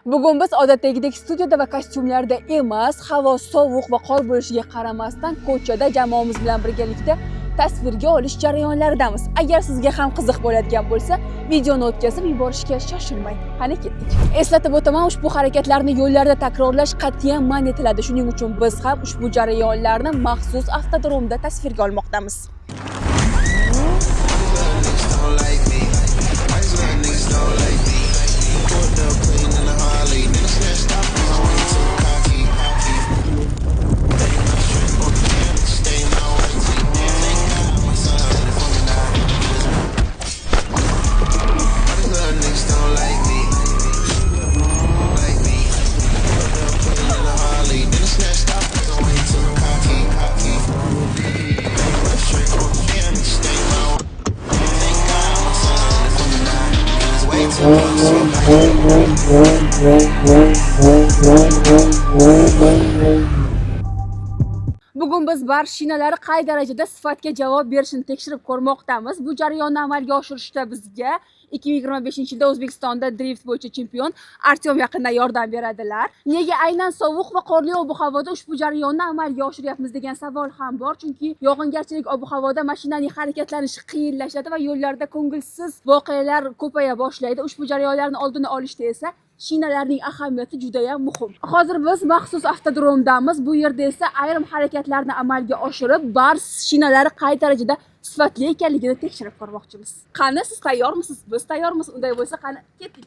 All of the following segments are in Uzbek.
Bugun biz odatdagidek studiyada va kostyumlarda emas, havo sovuq va qor bo'lishiga qaramasdan ko'chada jamoamiz bilan birgalikda tasvirga olish jarayonlaridamiz. Agar sizga ham qiziq bo'ladigan bo'lsa, videoni o'tkazib yuborishga shoshilmang. Qani ketdik. Eslatib o'taman, ushbu harakatlarni yo'llarda takrorlash qat'iyan man etiladi. Shuning uchun biz ham ushbu jarayonlarni maxsus avtodromda tasvirga olmoqdamiz. Niggas don't like me. Why these little niggas don't like me? Pulled up clean in the Harley. Then I snatched off 'cause I'm way too cocky. Take my strip on the jam, stay my white tee. Thank God my son let it fucking die. Why these little niggas don't like me? Like me. Pulled up clean in the Harley. Then I snatched off 'cause I'm way too cocky. Cocky. Take my strip on the jam, stay my. Thank God my son let it fucking die. It's way too close to a. Bugun biz Bars shinalari qay darajada sifatga javob berishini tekshirib ko'rmoqdamiz. Bu jarayonni amalga oshirishda bizga 2025-yilda O'zbekistonda drift bo'yicha chempion Artyom yaqindan yordam beradilar. Nega aynan sovuq va qorli ob-havoda ushbu jarayonni amalga oshiryapmiz degan savol ham bor, chunki yog'ingarchilik ob-havoda mashinaning harakatlanishi qiyinlashadi va yo'llarda ko'ngilsiz voqealar ko'paya boshlaydi. Ushbu jarayonlarni oldini olishda esa shinalarning ahamiyati juda ham muhim. Hozir biz maxsus avtodromdamiz. Bu yerda esa ayrim harakatlarni amalga oshirib, Bars shinalari qay darajada sifatli ekanligini tekshirib ko'rmoqchimiz. Qani, siz tayyormisiz? Biz tayyormiz. Unday bo'lsa, qani ketdik.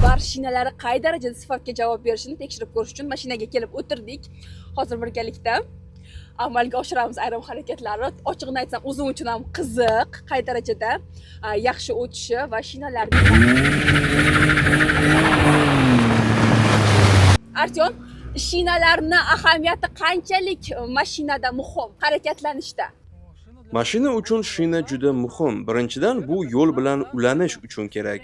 Bars shinalari qay darajada sifatga javob berishini tekshirib ko'rish uchun mashinaga kelib o'tirdik. Hozir birgalikda amalga oshiramiz ayrim harakatlarni. Ochig'ini aytsam, o'zim uchun ham qiziq, qay darajada yaxshi o'tishi va shinalarning. Artyom, shinalarni ahamiyati qanchalik mashinada muhim harakatlanishda? Mashina uchun shina juda muhim. Birinchidan, bu yo'l bilan ulanish uchun kerak.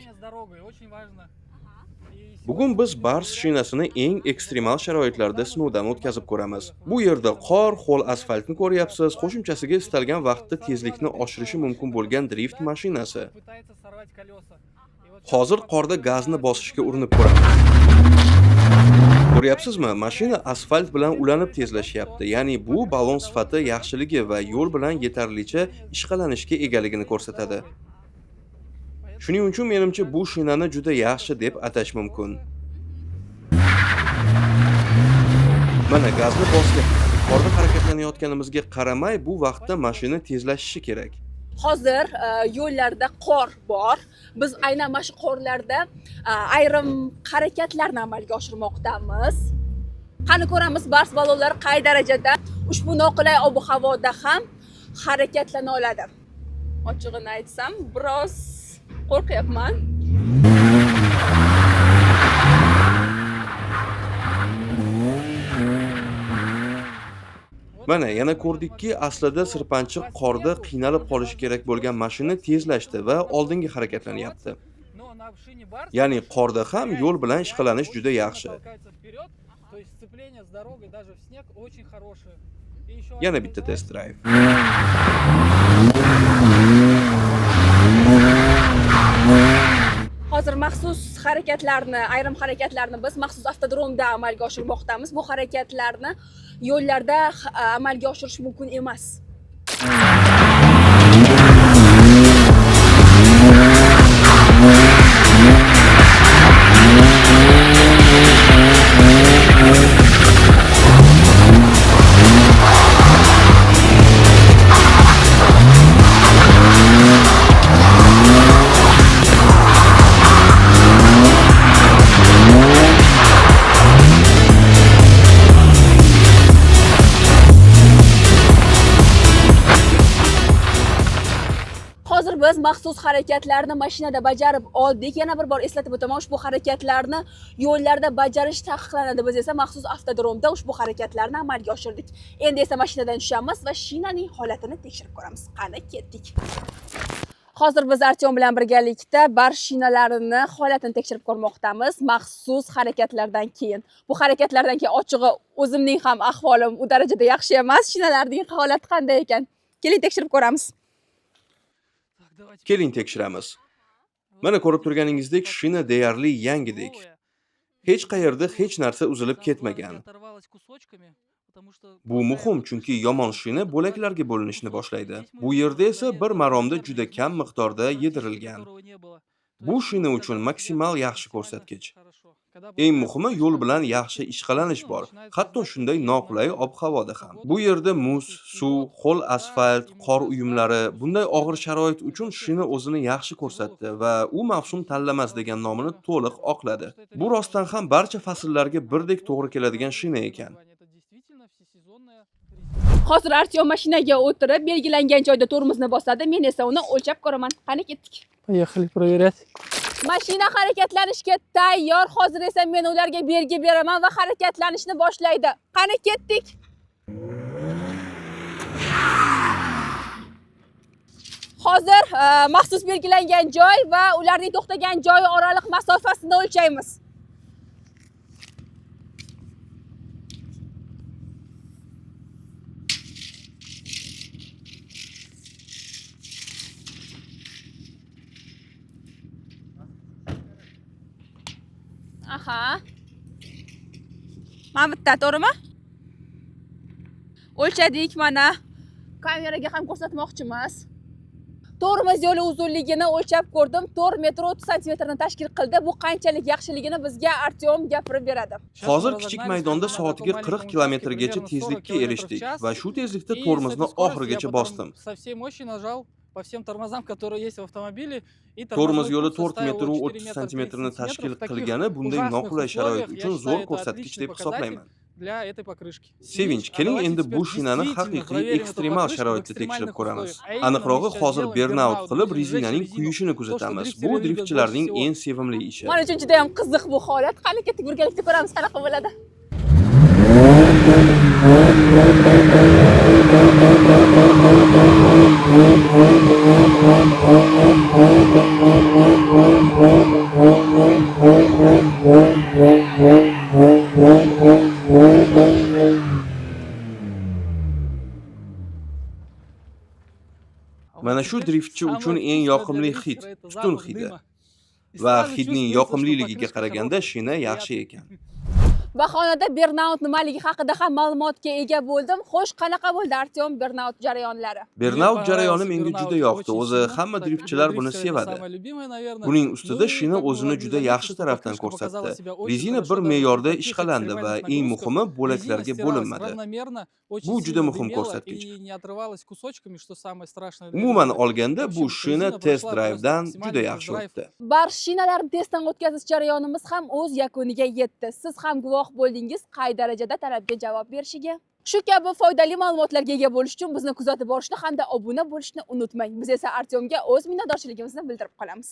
Bugun biz Bars shinasini eng ekstremal sharoitlarda sinovdan o'tkazib ko'ramiz. Bu yerda qor, ho'l asfaltni ko'ryapsiz, qo'shimchasiga istalgan vaqtda tezlikni oshirishi mumkin bo'lgan drift mashinasi. Hozir qorda gazni bosishga urinib ko'ramiz. Ko'ryapsizmi? Mashina asfalt bilan ulanib tezlashyapti. Ya'ni bu balon sifati yaxshiligi va yo'l bilan yetarlicha ishqalanishga egaligini ko'rsatadi. Shuning uchun menimcha bu shinani juda yaxshi deb atash mumkin. Mana gazni bosyapti. Qorda harakatlanayotganimizga qaramay, bu vaqtda mashina tezlashishi kerak. Hozir yo'llarda qor bor. Biz aynan mana shu qorlarda ayrim harakatlarni amalga oshirmoqdamiz. Qani ko'ramiz, Bars ballonlari qay darajada ushbu noqulay ob-havoda ham harakatlana oladi. Ochig'ini aytsam, biroz qo'rqyapman. Mana yana ko'rdikki, aslida sirpanchiq qorda qiynalib qolishi kerak bo'lgan mashina tezlashdi va oldinga harakatlanyapti. Ya'ni qorda ham yo'l bilan ishqalanish juda yaxshi. Yana bitta test drive. Hozir maxsus harakatlarni, ayrim harakatlarni biz maxsus avtodromda amalga oshirmoqdamiz. Bu harakatlarni yo'llarda amalga oshirish mumkin emas. Hozir biz maxsus harakatlarni mashinada bajarib oldik. Yana bir bor eslatib o'taman, ushbu harakatlarni yo'llarda bajarish taqiqlanadi. Biz esa maxsus avtodromda ushbu harakatlarni amalga oshirdik. Endi esa mashinadan tushamiz va shinaning holatini tekshirib ko'ramiz. Qani ketdik. Hozir biz Artyom bilan birgalikda Bars shinalarini holatini tekshirib ko'rmoqdamiz maxsus harakatlardan keyin. Bu harakatlardan keyin ochig'i o'zimning ham ahvolim u darajada yaxshi emas. Shinalarning holati qanday ekan? Keling tekshirib ko'ramiz. Keling tekshiramiz. Mana ko'rib turganingizdek, shina deyarli yangidek. Hech qayerda hech narsa uzilib ketmagan. Bu muhim, chunki yomon shina bo'laklarga bo'linishni boshlaydi. Bu yerda esa bir maromda juda kam miqdorda yedirilgan. Bu shina uchun maksimal yaxshi ko'rsatkich. Eng muhimi, yo'l bilan yaxshi ishqalanish bor, hatto shunday noqulay ob-havoda ham. Bu yerda muz, suv, ho'l asfalt, qor uyumlari, bunday og'ir sharoit uchun shina o'zini yaxshi ko'rsatdi va u mavsum tanlamas degan nomini to'liq oqladi. Bu rostdan ham barcha fasllarga birdek to'g'ri keladigan shina ekan. Hozir Artyom mashinaga o'tirib, belgilangan joyda tormozni bosadi, men esa uni o'lchab ko'raman. Qani, ketdik. Поехали проверять. Mashina harakatlanishga tayyor. Hozir esa men ularga belgi beraman va harakatlanishni boshlaydi. Qani, ketdik. Hozir maxsus belgilangan joy va ularning to'xtagan joyi oraliq masofasini o'lchaymiz. Aha. Mana bitta, to'g'rimi? O'lchadik mana. Kameraga ham ko'rsatmoqchimiz. Tormoz yo'li uzunligini o'lchab ko'rdim. 4 metr 30 santimetrni tashkil qildi. Bu qanchalik yaxshiligini bizga Artyom gapirib beradi. Hozir kichik maydonda soatiga 40 kilometrgacha tezlikka erishdik va shu tezlikda tormozni oxirigacha bosdim. Со всей мощи нажал по всем тормозам, которые есть в автомобиле. И Tormoz yo'li 4 metr 30 santimetrni tashkil qilgani bunday noqulay sharoit uchun zo'r ko'rsatkich deb hisoblayman. Для этой покрышки. Sevinch, keling endi bu shinani haqiqiy ekstremal sharoitda tekshirib ko'ramiz. Aniqrog'i, hozir bernaut qilib, rezinaning kuyishini kuzatamiz. Bu driftchilarning eng sevimli ishi. Men uchun juda ham qiziq bu holat. Qani, ketdik, birgalikda ko'ramiz qanaqa bo'ladi. Mana shu driftchi uchun eng yoqimli hid, tutun hidi. Va hidning yoqimliligiga qaraganda shina yaxshi ekan. Bahonada bernaut nimaligi haqida ham ma'lumotga ega bo'ldim. Xo'sh, qanaqa bo'ldi, Artyom, bernaut jarayonlari? Bernaut jarayoni menga juda yoqdi. O'zi hamma driftchilar buni sevadi. Buning ustida shina o'zini juda yaxshi tarafdan ko'rsatdi. Rezina bir me'yorda ishqalandi va eng muhimi, bo'laklarga bo'linmadi. Bu juda muhim ko'rsatkich. Umuman olganda, bu shina test drive'dan juda yaxshi o'tdi. Bar shinalarni testdan o'tkazish jarayonimiz ham o'z yakuniga yetdi. Siz ham guvoh bo'ldingiz qay darajada talabga javob berishiga. Shu kabi foydali ma'lumotlarga ega bo'lish uchun bizni kuzatib borishni hamda obuna bo'lishni unutmang. Biz esa Artyomga o'z minnatdorchiligimizni bildirib qolamiz.